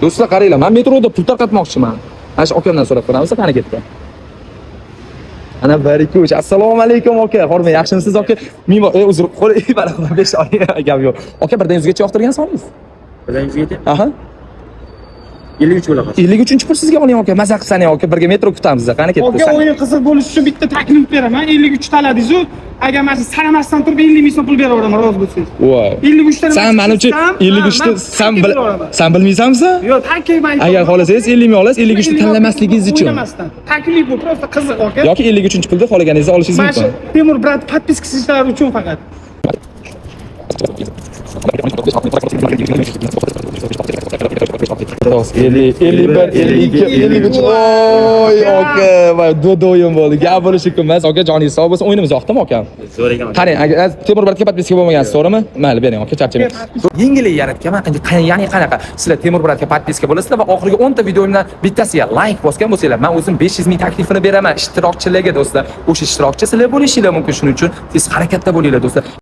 Do'stlar, qaranglar, men metroda pul tarqatmoqchiman. Mana shu akamdan so'rab ko'ramiz, qani ketdi. Ana 1 2 3. Assalomu alaykum, aka. Hormang, yaxshimisiz, aka? Ming bor, uzr, qo'l bala qilib 5 oy gap yo'q. Aka, birdan yuzgacha yoqtirgan soningiz. Birdan yuzgacha? Aha. 53 bo'laman. 53-pul sizga oling, aka. Maza qilsang, aka, birga metro kutamiz. Qani ketdi. Aka, o'yin qiziq bo'lishi uchun bitta taklif beraman. 53 taladingiz-u, agar mana shu sanamasdan turib 50 ming so'm pul beraveraman, rozi bo'lsangiz. Voy. 53 ta. San manimcha 53 ta san bilmaysanmi sen? Yo'q, taklif man. Agar xohlasangiz 50 ming olasiz, 53 ta tanlamasligingiz uchun. O'ylamasdan. Taklif bu, просто qiziq, aka. Yoki 53-pulda xohlaganingizni olishingiz Mana shu mumkin. Temur брат подписка sizlar uchun faqat. 50, 51, 52, 53. Oy, aka, voy, do'doyim bo'ldi. Gap bo'lishi mumkin emas. Aka, joningiz sog' bo'lsin. O'yinimiz yoqdimi, akam? Zo'r ekan. Qarang, agar Temur брат ga подписка bo'lmagansiz, to'g'rimi? Mayli, bering, aka, charchamang. Yengillik yaratganman, ya'ni qanaqa? Sizlar Temur брат ga подписка bo'lasizlar va oxirgi 10 ta videomdan bittasiga like bosgan bo'lsanglar, men o'zim 500 ming taklifini beraman ishtirokchilarga, do'stlar. O'sha ishtirokchi sizlar bo'lishinglar mumkin. Shuning uchun tez harakatda bo'linglar, do'stlar.